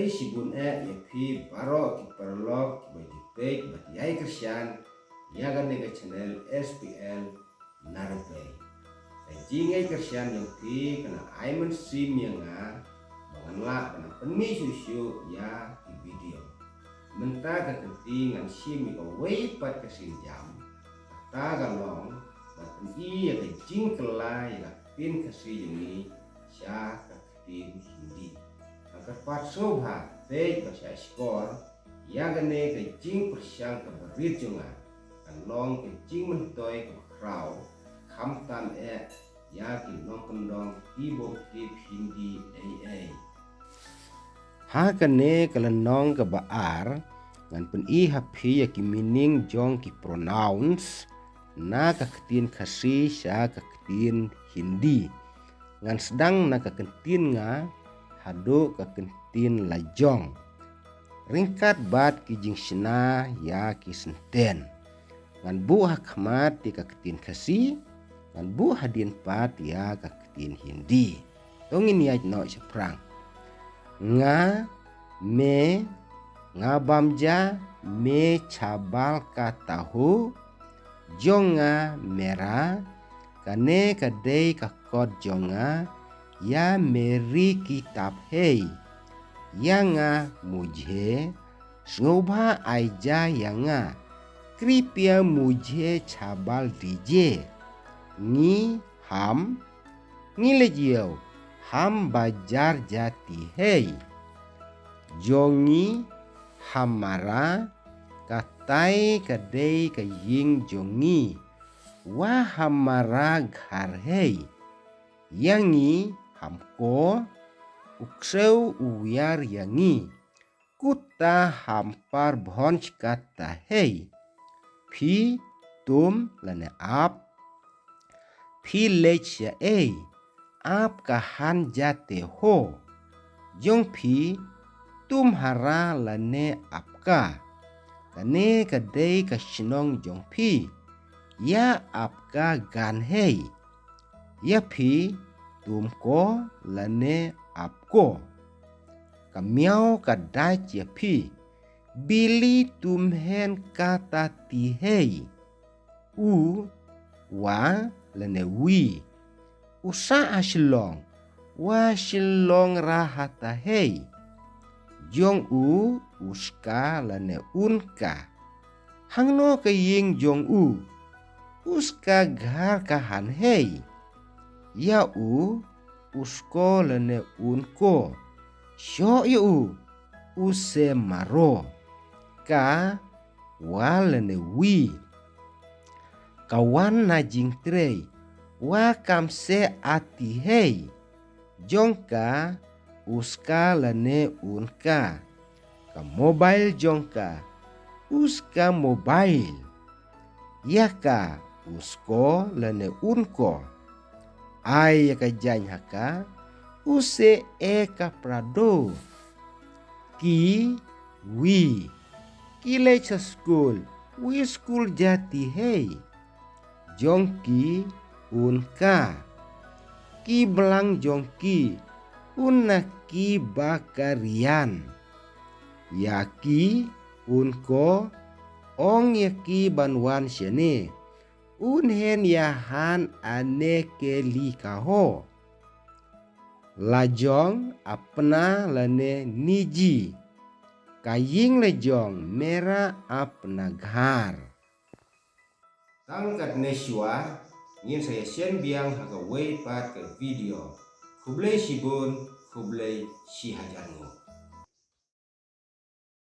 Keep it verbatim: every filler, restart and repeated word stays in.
Shibun eh ïa phi baroh ki paralok kiba ju peit bad ïai kyrshan ïa kane ka channel S P L Narapei. Ka jingïai kyrshan jong phi ka nang ai mynsiem ïa nga ba ngan lah ban pynmih shuh shuh ïa ki video. Mynta ka kynti ngan shim ïa kawei pat ka sienjam, kata ka long ban pyni ïa ka jingkylla ïa ka ktien Khasi jong ngi sha ka ktien Hindi. Ka kyrpad sngewbha peit ba sha shkor ïa kane ka jingpyrshang kaba rit jong nga, kan long ka jingmyntoi kaba khraw, khamtam eh ïa ki nongkyndong ki bym tip Hindi ei ei. Ha kane ka lynnong kaba ar, ngan pyni ha phi ïa ki meaning jong ki pronouns na ka ktien Khasi sha ka ktien Hindi. Ngan sdang na ka kyntien nga haduh ka kyntien la jong. Ryngkat bad ki jingshna ïa ki senten. Ngan buh ha khmat ïa ka ktien Khasi, ngan buh hadien pat ïa ka ktien Hindi. To ngin ïaid noh shaphrang. Nga, मैं, nga bam ja, मैं चावल खाता हूँ, jong nga, मेरा, kane ka dei ka kot jong nga, यह मेरी किताब है, ïa nga, मुझे, sngewbha ai ja ïa nga, कृपया मुझे चावल दीजिए, ngi, हम, ngi leit ïew, हम बाजार जाते हैं, jong ngi, हमारा, katai ka dei ka ïing jong ngi, वह हमारा घर है, ïa ngi, हमको, u ksew u wiar ïa ngi, कुत्ता हम पर भौंकता है, phi, तुम, lane आप, phi leit sha ei, आप कहाँ जाते हो, jong phi, तुम्हारा lane आपका, kane ka dei ka shnong jong phi, यह आपका गांव है, ïa phi, तुमको lane आपको, ka miaw ka dait ïa phi, बिल्ली तुम्हें काटती है, u, wa, lane wi, u sah ha Shillong, वह शिल्लोंग रहता है, jong u, उसका lane उनका, hangno ka ïing jong u, उसका घर कहाँ है, ïa u, उसको lane उनको, shoh ïa u, उसे मारो, ka, wa lane wi, ka wan na jingtrei, वह काम से आती है, jong ka, उसका lane उनका, ka mobile jong ka, उसका मोबाइल, ïa ka, उसको lane उनको, ai ïa ka jaiñ ha ka, उसे एक कपड़ा दो, ki, wi, ki leit sha skul, wi स्कूल जाती है, jong ki, उनका, ki blang jong ki, उनकी बकरियां, ïa ki, उनको, ong ïa ki ban wan shane, उन्हें यहाँ आने के लिए कहो, la jong, अपना lane निजी, ka ïing la jong, मेरा अपना घर. Tang katne shuwa, ngin sa ïashem biang ha kawei pat ka video. Khublei shibun, khublei shihajar nguh.